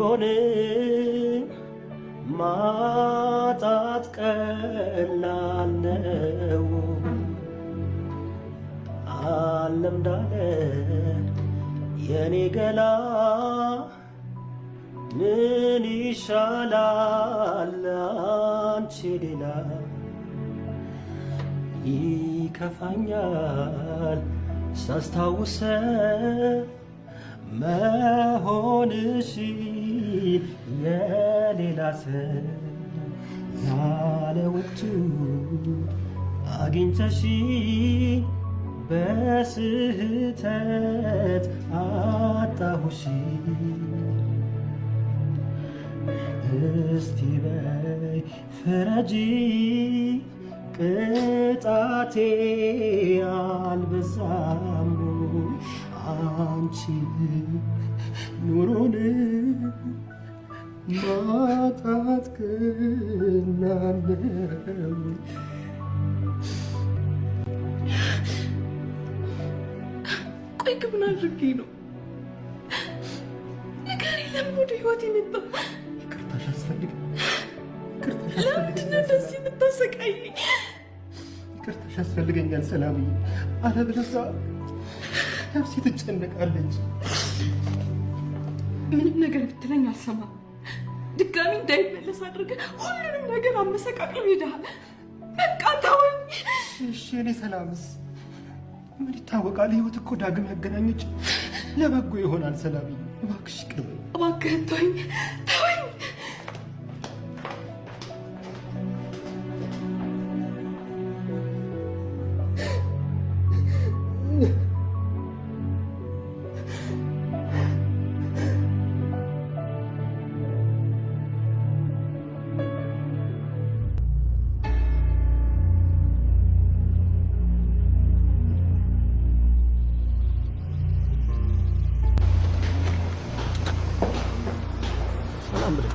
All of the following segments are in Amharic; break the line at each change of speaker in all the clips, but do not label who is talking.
ሆን ማጣት ቀላል ነው። አለምዳለ የኔ ገላ ምን ይሻላል አንቺ ሌላ ይከፋኛል ሳስታውሰ መሆንሽ የሌላ ሰው ያለ ወቅቱ አግኝተሽ በስህተት አጣሁሽ። እስቲ በይ ፍረጂ ቅጣቴ አልበዛም አንቺ ኑሮን ማጣት ክናለው።
ቆይ ግን ምን አድርጌ ነው? ንገረኝ። ለምን ወደ ህይወት የመጣ?
ይቅርታሽ ያስፈልግ
ለምንድን ነው እንደዚህ የምታሰቃየኝ?
ይቅርታሽ ያስፈልገኛል ሰላምዬ፣ አለበለዚያ ነፍሴ ትጨነቃለች።
ምንም ነገር ብትለኝ አልሰማም። ድጋሚ እንዳይመለስ አድርገህ ሁሉንም ነገር አመሰቃቅለው ሄደሃል። በቃ ተወኝ።
እሺ እኔ ሰላምስ ምን ይታወቃል? ህይወት እኮ ዳግም ያገናኘች ለበጎ ይሆናል። ሰላምዬ እባክሽ ይቅር በይኝ።
እባክህን ተወኝ፣ ተወኝ።
ሰላም ብለኝ።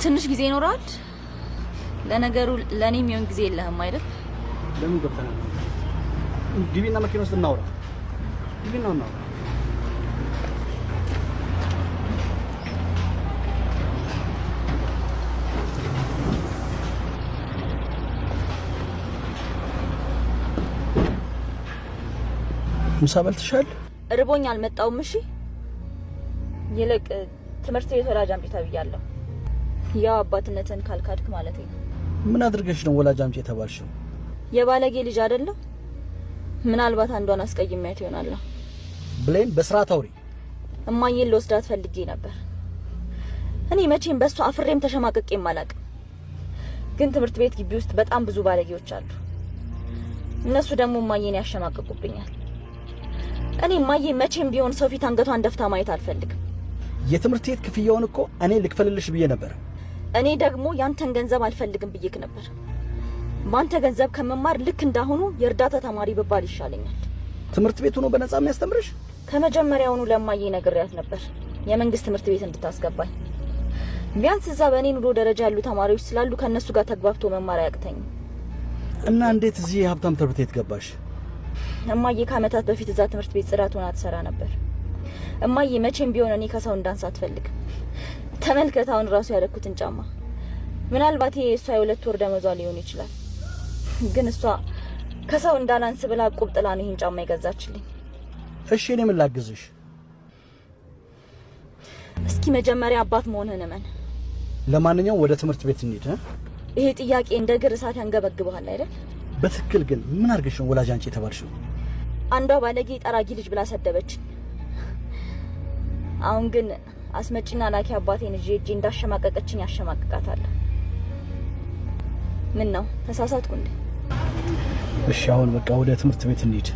ትንሽ ጊዜ ይኖራል። ለነገሩ ለእኔ የሚሆን ጊዜ የለህም አይደል?
ለምን ገብተናል? ግቢና መኪና ውስጥ እናውራ። ግቢና እናውራ። ምሳ በልተሻል?
እርቦኝ አልመጣውም። እሺ፣ ይልቅ ትምህርት ቤት ወላጅ አምጪ ተብያለሁ። ያው አባትነትን ካልካድክ ማለት ነው።
ምን አድርገሽ ነው ወላጅ አምጪ የተባልሽው?
የባለጌ ልጅ አይደለሁ። ምናልባት አንዷን አስቀይሜያት ይሆናል።
ብሌን፣ በስርዓት አውሪ።
እማዬን ልወስዳት ፈልጌ ነበር። እኔ መቼም በእሷ አፍሬም ተሸማቅቄም አላውቅም። ግን ትምህርት ቤት ግቢ ውስጥ በጣም ብዙ ባለጌዎች አሉ። እነሱ ደግሞ እማዬን ያሸማቅቁብኛል። እኔ እማዬ መቼም ቢሆን ሰው ፊት አንገቷን ደፍታ ማየት አልፈልግም።
የትምህርት ቤት ክፍያውን እኮ እኔ ልክፈልልሽ ብዬ ነበር።
እኔ ደግሞ ያንተን ገንዘብ አልፈልግም ብዬክ ነበር። በአንተ ገንዘብ ከመማር ልክ እንዳሁኑ የእርዳታ ተማሪ ብባል ይሻለኛል።
ትምህርት ቤቱ ነው በነፃ የሚያስተምርሽ?
ከመጀመሪያውኑ ለማዬ ነግሬያት ነበር የመንግስት ትምህርት ቤት እንድታስገባኝ። ቢያንስ እዛ በእኔ ኑሮ ደረጃ ያሉ ተማሪዎች ስላሉ ከእነሱ ጋር ተግባብቶ መማር አያቅተኝም።
እና እንዴት እዚህ የሀብታም ትምህርት ቤት ገባሽ?
እማዬ ከአመታት በፊት እዛ ትምህርት ቤት ጽዳት ሆና ትሰራ ነበር። እማዬ መቼም ቢሆን እኔ ከሰው እንዳንስ አትፈልግም። ተመልከት አሁን ራሱ ያደረኩትን ጫማ። ምናልባት ይሄ የእሷ የ2 ወር ደመዟ ሊሆን ይችላል። ግን እሷ ከሰው እንዳላንስ ብላ ቁብ ጥላ ነው ይሄን ጫማ የገዛችልኝ።
እሺ እኔ ምን ላግዝሽ?
እስኪ መጀመሪያ አባት መሆንህን እመን።
ለማንኛውም ወደ ትምህርት ቤት እንሂድ።
ይሄ ጥያቄ እንደ እግር እሳት ያንገበግበሃል አይደል?
በትክክል ግን ምን አድርገሽ ነው ወላጅ አንጪ የተባልሽው?
አንዷ ባለጌ ጠራጊ ልጅ ብላ ሰደበችኝ። አሁን ግን አስመጪና ላኪ አባቴን እጄ እጄ እንዳሸማቀቀችኝ ያሸማቅቃታል። ምን ነው ተሳሳትኩ እንዴ?
እሺ አሁን በቃ ወደ ትምህርት ቤት እንሂድ።